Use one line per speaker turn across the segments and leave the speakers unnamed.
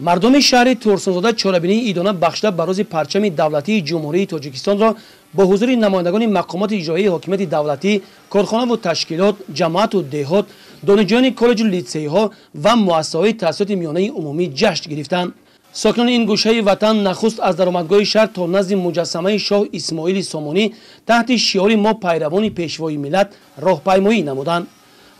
Мардуми шаҳри Турсунзода чорабинии идона бахшида ба рӯзи парчами давлатии Ҷумҳурии Тоҷикистонро бо ҳузури намояндагони мақомоти иҷроии ҳокимияти давлатӣ, корхонаву ташкилот, ҷамоату деҳот, донишҷӯёни коллеҷу литсейҳо ва муассисаҳои таҳсилоти миёнаи умумӣ ҷашн гирифтанд. Сокинони ин гӯшаи ватан нахуст аз даромадгоҳи шаҳр то назди муҷассамаи шоҳ Исмоили Сомонӣ таҳти шиори «Мо пайравони пешвои миллат» роҳпаймоӣ намуданд.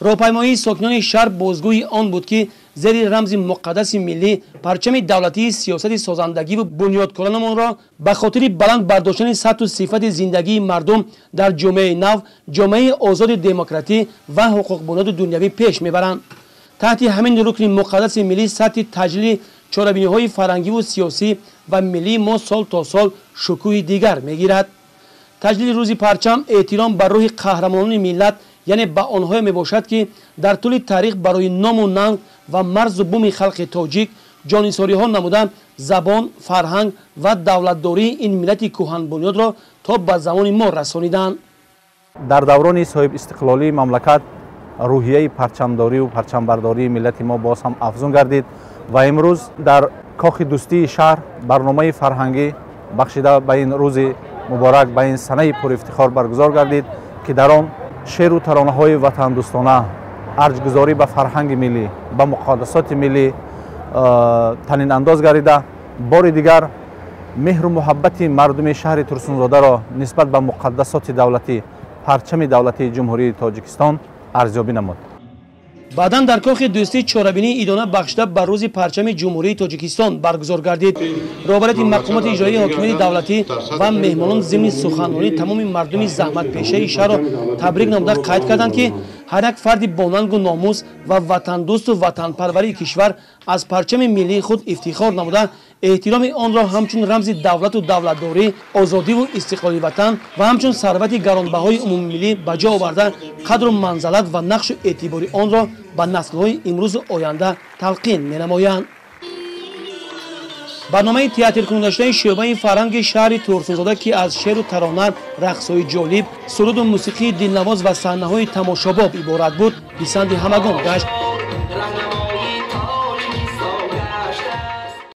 Роҳпаймоии сокинони шаҳр бозгӯи он буд, ки зери рамзи муқаддаси миллӣ, парчами давлатии, сиёсати созандагиву бунёдкоронамонро ба хотири баланд бардоштани сатҳу сифати зиндагии мардум дар ҷомеаи нав, ҷомеаи озоди демократӣ ва ҳуқуқбунёду дунявӣ пеш мебаранд. Таҳти ҳамин рукни муқаддаси миллӣ сатҳи таҷлили чорабиниҳои фарҳангиву сиёсӣ ва миллии мо сол то сол шукӯҳи дигар мегирад. Таҷлили рӯзи парчам эҳтиром ба рӯҳи қаҳрамонони миллат, яъне ба онҳое мебошад, ки дар тӯли таърих барои ному нанг ва марзу буми халқи тоҷик ҷонисориҳо намуда, забон, фарҳанг ва давлатдории ин миллати кӯҳанбунёдро то ба замони мо расониданд.
Дар даврони соҳибистиқлолии мамлакат рӯҳияи парчамдорию парчамбардории миллати мо боз ҳам афзун гардид ва имрӯз дар кохи дӯстии шаҳр барномаи фарҳангӣ бахшида ба ин рӯзи муборак, ба ин санаи пурифтихор баргузор гардид, ки дар он шеру таронаҳои ватандӯстона, арҷгузорӣ ба фарҳанги миллӣ, ба муқаддасоти миллӣ танинандоз гардида, бори дигар меҳру муҳаббати мардуми шаҳри Турсунзодаро нисбат ба муқаддасоти давлатӣ, парчами давлатии Ҷумҳурии Тоҷикистон арзёбӣ намуд.
Баъдан дар кохи дӯстӣ чорабинии идона бахшида ба рӯзи парчами Ҷумҳурии Тоҷикистон баргузор гардид. Роҳбарияти мақомоти иҷроии ҳокимияти давлатӣ ва меҳмонон зимни суханронӣ тамоми мардуми заҳматпешаи шаҳрро табрик намуда, қайд карданд, ки ҳар як фарди бонангу номус ва ватандӯсту ватанпарварии кишвар аз парчами миллии худ ифтихор намуда, эҳтироми онро ҳамчун рамзи давлату давлатдорӣ, озодиву истиқлоли ватан ва ҳамчун сарвати гаронбаҳои умумимиллӣ ба ҷо оварда, қадру манзалат ва нақшу эътибори онро ба наслҳои имрӯзу оянда талқин менамоянд. Барномаи театркунондаштаи шӯъбаи фарҳанги шаҳри Турсунзода, ки аз шеру тарона, рақсҳои ҷолиб, суруду мусиқии дилнавоз ва саҳнаҳои тамошобоб иборат буд, писанди ҳамагон гашт.